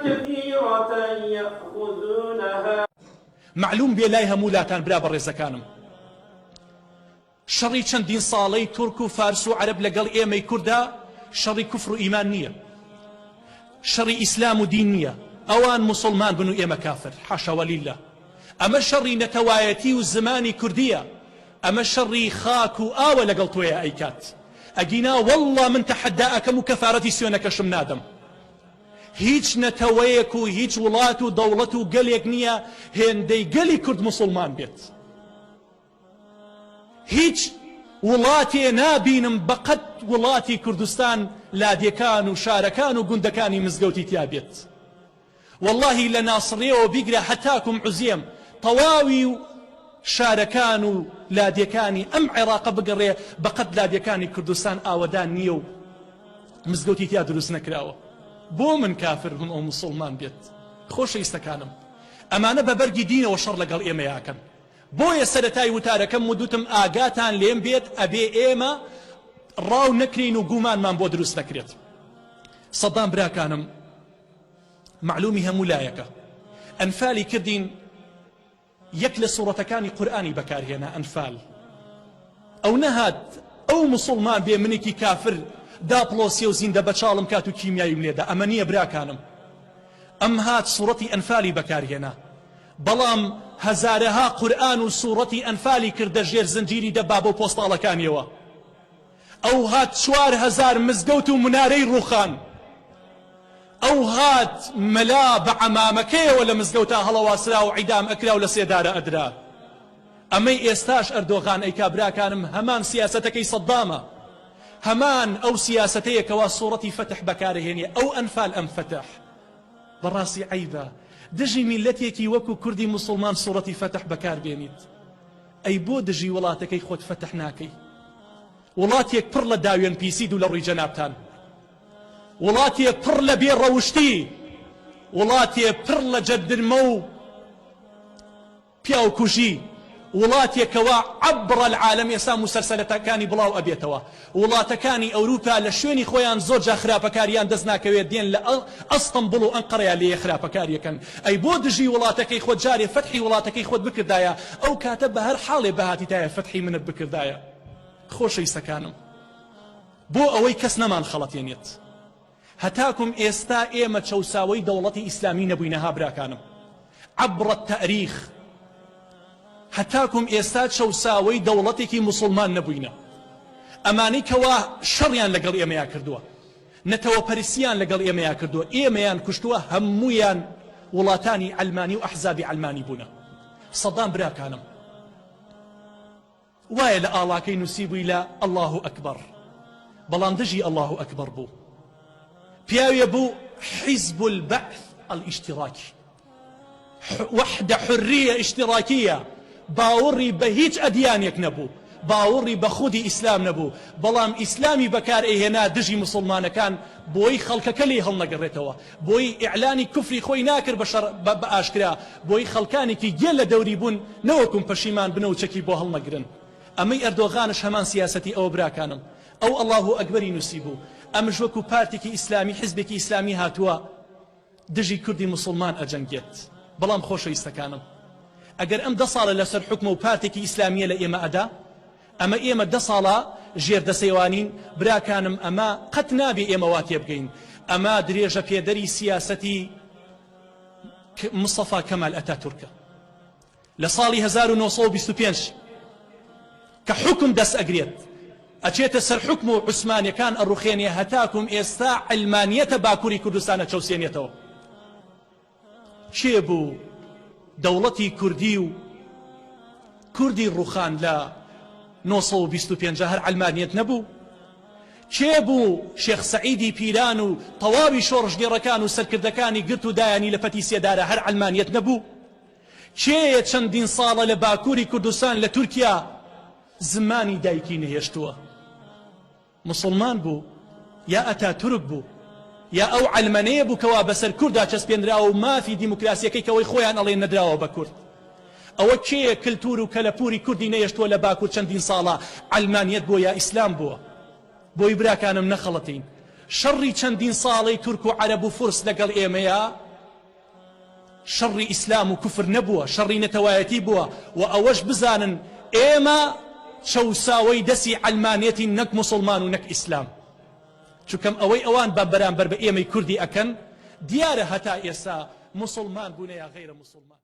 كثيرة يأخذونها. مەعلوم بێ لای هەموو لاتان برا بەڕێزەکانم شەڕی چەندین ساڵەی تورک و فارس و عەرەب لەگەڵ ئێمەی کوردا شەڕی کوفر و ئیمان نییە شەڕی ئیسلام و دین نییە ئەوان موسڵمان بن و ئێمە کافر حاشا وللە ئەمە شەڕی نەتەوایەتی و زمانی کوردیە ئەمە شەڕی خاک و ئاوە لەگەڵ تۆیا ئەیکات ئەگینا واللە من تەحەدا ئەکەم و کەفارەتی سوێنەکەشم نادەم هیچ نەتەوەیەک و هیچ وڵات و دەوڵەت و گەلێک نییە هێندەی گەلی کورد موسڵمان بێت هیچ وڵاتێ نابینم بەقەد وڵاتی کوردستان لادێکان و شارەکان و گوندەکانی مزگەوتی تیا بێت وەڵاهی لە ناسڕیەوە بیگرە هەتاکوم عوزێم تەواوی و شارەکان و لادێکانی ئەم عێڕاقە بگەڕێ بەقەد لادێکانی کوردستان ئاوەدان نییە و مزگەوتی تیا دروست نەکراوە بۆ من کافر بم ئەو موسوڵمان بێت خۆشەویستەکانم ئەمانە بە بەرگی دینەوە شەڕ لەگەڵ ئێمەیا ئەکەن بۆیە سەرەتای وتارەکەم ودوتم ئاگاتان لێم بێت ئەبێ ئێمە ڕاو نەکرێین و گومانمان بۆ دروست نەکرێت سەدام براکانم مەعلومی هەموو لایەکە ئەنفالی کردین یەک لە سوڕەتەکانی قورئانی بەکارهێنا ئەنفال ئەو نەهات ئەو موسڵمان بێ منێکی کافر داپڵۆسیە و زیندە بەچاڵم کات و کیمیاویم لێدا ئەمە نییە براکانم ئەم هات سوڕەتی ئەنفالی بەکارهێنا بەڵام هەزارەها قورئان و سوڕەتی ئەنفالی کردە ژێر زنجیری دەبابە و پۆستاڵەکانیەوە ئەو هات 4000 مزگەوت و منارەی ڕوخان ئەو هات مەلا بە عەمامەکەیەوە لە مزگەوتا هەڵەواسرا و عیدام ئەکرا و لە سێدارە ئەدرا. ئەمەی ئێستاش ئەردۆغان ئەیکا براکانم هەمان سیاسەتەکەی سەدامە. هەمان ئەو سیاسەتەیە کەوا سوڕەتی فەتح بەکارەهێنێ ئەو ئەنفال ئەم فەتح. بەڕاستی عەیبە دژی میللەتێکی وەکو کوردی موسڵمان سوڕەتی فەتح بەکار بێنیت. ئەی بۆ دژی وڵاتەکەی خۆت فەتح ناکەی؟ وڵاتێک پڕ لە داوێن پیسی دوو لە ڕووی جەنابتان. وڵاتێ پڕ لە بێ ڕەوشتی، وڵاتێ پڕ لە جەدرمە و پیاوکوژی، وڵاتێ کەوا عبر العالم ئێستا موسەلسەلەتەکانی بڵاو ئەبێتەوە، وڵاتەکانی ئەوروپا لە شوێنی خۆیان زۆر جا خراپەکاریان دەست ناکەوێت دێن لە ئەستەنبوڵ و ئەنقەرەیا لێیە خراپەکاریەکەن، ئەی بۆ دژی وڵاتەکەی خۆت جارێ فەتحی وڵاتەکەی خۆت بکردایە ئەو کاتە بەهەر حاڵێ بهاتیتایە فەتحی منت بکردایە خۆشەویستەکانم. بۆ ئەوەی کەس نەمانخەڵەتێنێت هەتاکوم ئێستا ئێمە چەوساوەی دەوڵەتی ئیسلامی نەبووینە ها براکانم عبر التاریخ هەتاکوم ئێستا چەوساوەی دەوڵەتێکی موسڵمان نەبووینە ئەمانەی کەوا شەڕیان لەگەڵ ئێمەیا کردووە نەتەوە پەرسیان لەگەڵ ئێمەیا کردووە ئێمەیان کوشتووە هەموویان وڵاتانی عەلمانی و ئەحزابی عەلمانی بوونە سەدام براکانم وایە لە ئاڵاکەی نوسیبوی لە اللە اکبر بەڵام دژی اللە اکبر بوو پیاوێ بوو حزب البعث الاشتراکی وحدە حریە اشتراکیە باوەڕی بە هیچ ئەدیانێک نەبوو باوەڕی بە خودی ئیسلام نەبوو بەڵام ئیسلامی بەکار ئەیهێنا دژی موسڵمانەکان بۆی خەڵکەکە لێی هەڵنەگەڕێتەوە بۆی ئیعلانی کوفری خۆی ناکرد بە شەڕ بە ئاشکرا بۆی خەڵکانێکی گێل لە دەوری بوون نەوەکوم پەشیمان بنەو چەکی بۆ هەڵنەگرن ئەمەی ئەردۆغانش هەمان سیاسەتی ئەوە براکانم ئەو اللە اکبری نوسیبوو ئەمش وەکو پارتێکی ئیسلامی حزبێکی ئیسلامی هاتووە دژی کوردی موسڵمان ئەجەنگێت بەڵام خۆشەویستەکانم ئەگەر ئەم دە ساڵە لەسەر حوکمە و پارتێکی ئیسلامیە لە ئێمە ئەدا ئەمە ئێمە دە ساڵە ژێر دەسەیوانین براکانم ئەمە قەت نابێ ئێمە وا تێبگەین ئەمە درێژە پێدەری سیاسەتی مستەفا کەمال ئەتاتورکە لە ساڵی 1925 کە حوکم دەست ئەگرێت ئەچێتە سەر حوکم و عوسمانیەکان ئەڕوخێنێ هەتاکوم ئێستا عەلمانیەتە باکوری کوردستان ئەچەوسێنێتەوە کێ بوو دەوڵەتی کوردی و کوردی ڕوخان لە 925 هەر عەلمانیەت نەبوو کێ بوو شێخ سەعیدی پیران و تەواوی شۆڕشگێڕەکان و سەرکردەکانی گرت و دایانی لە پەتی سێدارە هەر عەلمانیەت نەبوو کێیە چەندین ساڵە لە باکوری کوردستان لە تورکیا زمانی دایکی نەهێشتووە؟ موسڵمان بوو یا ئەتاتورک بوو یا ئەو عەلمەنەیە بوو کەوا بەسەر کوردا چەسپێنراوە و مافی دیموکراسیەکەی کەوەی خۆیان ئەڵێن نەدراوە بە کورد؟ ئەوە کێیە کلتور و کەلەپوری کوردی نەهێشتووە لە باکور چەندین ساڵە عەلمانیەت بووە یا ئیسلام بووە؟ بۆی براکانم نەخەڵەتێین شەڕی چەندین ساڵەی تورک و عەرەب و فورس لەگەڵ ئێمەیە؟ شەڕی ئیسلام و کوفر نەبووە، شەڕی نەتەوایەتی بووە و ئەوەش بزانن ئێمە چەوساوەی دەسی عەلمانیەتین نەک موسڵمان و نەک ئیسلام. چونکەم ئەوەی ئەوان بە بەرامبەر بە ئێمەی کوردی ئەکەن دیارە هەتا ئێستا موسڵمان بوونە یا غەیرە موسڵمان.